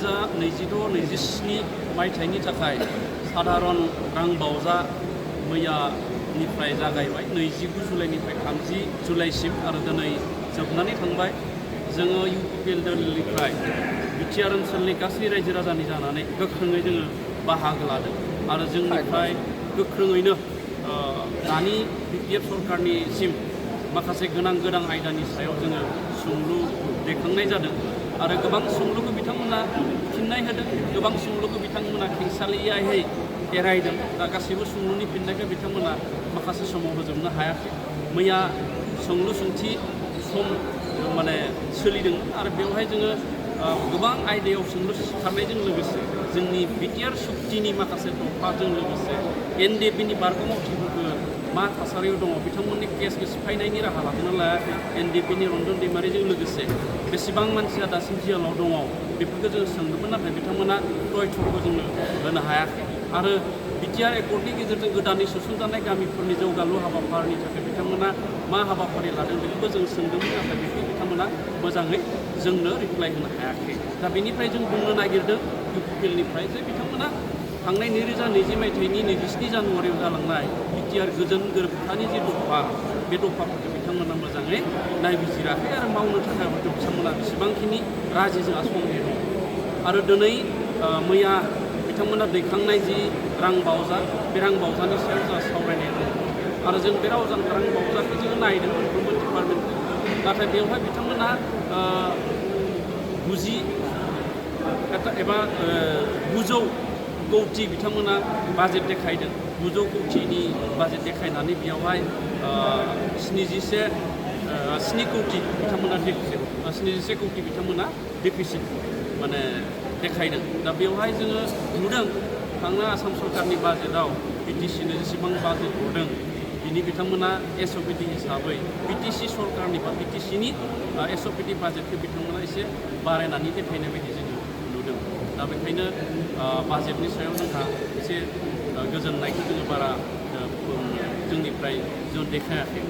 22-27 मायथाइनि थाखाय साधारन रां बावजा मैयानिफ्राय जागायबाय 29 जुलाइनिफ्राय 30 जुलाइसिम आरो दिनै जोबनानै थांबाय। जोङो UPL दोलनिफ्राय बिटिआर ओनसोलनि गासै रायजो राजानि जानानै गोख्रोङै जोङो बाहागो लादों आरो जोंनिफ्राय गोख्रोङैनो दानि BPF सरकारनिसिम माखासे गोनां आयदानि सायाव जोङो सोंलु दैखांनाय जादों आरो गोबां सोंलुखौ बिथांमोना फिननाय होदों, गोबां सोंलुखौ बिथांमोना खेंसालियायै एरायदों। दा गासैबो सोंलुनि फिननायखौ बिथांमोना माखासे समाव होजोबनो हायाखै। मैया सोंलु सोंथि सम सोलिदों आरो बेवहाय जोङो गोबां आयदायाव सोंलु सिखारनायजों लोगोसे जोंनि बिटिआर सुक्तिनि माखासे दफाजों लोगोसे NDPनि बारग' मावथिफोरखौ मा थासारियाव दङ, बिथांमोननि केसखौ सिफायनायनि राहा लादोंना लायाखै, NDPनि रन्जन दैमारिजों लोगोसे बेसेबां मानसिया दासिम जेलाव दङ बेफोरखौ जों सोंदोंमोन, नाथाय बिथांमोना तथ्यखौ जोंनो होनो हायाखै। आरो बिटिआर एकर्डनि गेजेरजों गोदानै सोसनजानाय गामिफोरनि जौगालु हाबाफारिनि थाखाय बिथांमोना मा हाबाफारि लादों बेखौबो जों सोंदोंमोन, नाथाय बेखौ बिथांमोना मोजाङै जोंनो रिप्लाइ होनो हायाखै। दा बेनिफ्राय जों बुंनो नागिरदों UPLनिफ्राय जे बिथांमोना थांनाय 2020 मायथाइनि 27 जानुवारियाव जालांनाय बिटिआर गोजोन गोरोबथानि जे दफा, बे दफाफोरखौ बिथांमोना मोजाङै नायबिजिराखै आरो मावनो थाखाय बिथांमोना बेसेबांखिनि राजि जोंहा सम दङ। आरो दिनै मैया बिथांमोना दैखांनाय जि रां बावजा, बे रां बावजानि सायाव जोंहा सावरायनाय दङ आरो जों बे रां बावजाखौ जोङो नायदों मोनफ्रोमबो डिपार्टमेन्टखौ, नाथाय बेवहाय बिथांमोना 900 कौटि बिथांमोना बाजेट देखायदों। 900 कौटिनि बाजेट देखायनानै बेवहाय 7 कौटि बिथांमोना डेफिसिट 71 कौटि बिथांमोना डेफिसिट देखायदों। दा बेवहाय जोङो नुदों थांनाय आसाम सरकारनि बाजेटआव BTCनो जेसेबां बाजेट हरदों बिनि बिथांमोना SOPD हिसाबै BTC सरकारनि बा BTCनि SOPD बाजेटखौ बिथांमोना एसे बारायनानै देखायनाय बायदि जोङो नुदों। दा बेखायनो बाजेटनि सायाव जोंहा एसे गोजोननायखौ जोङो बारा जोंनिफ्राय जों देखायाखै।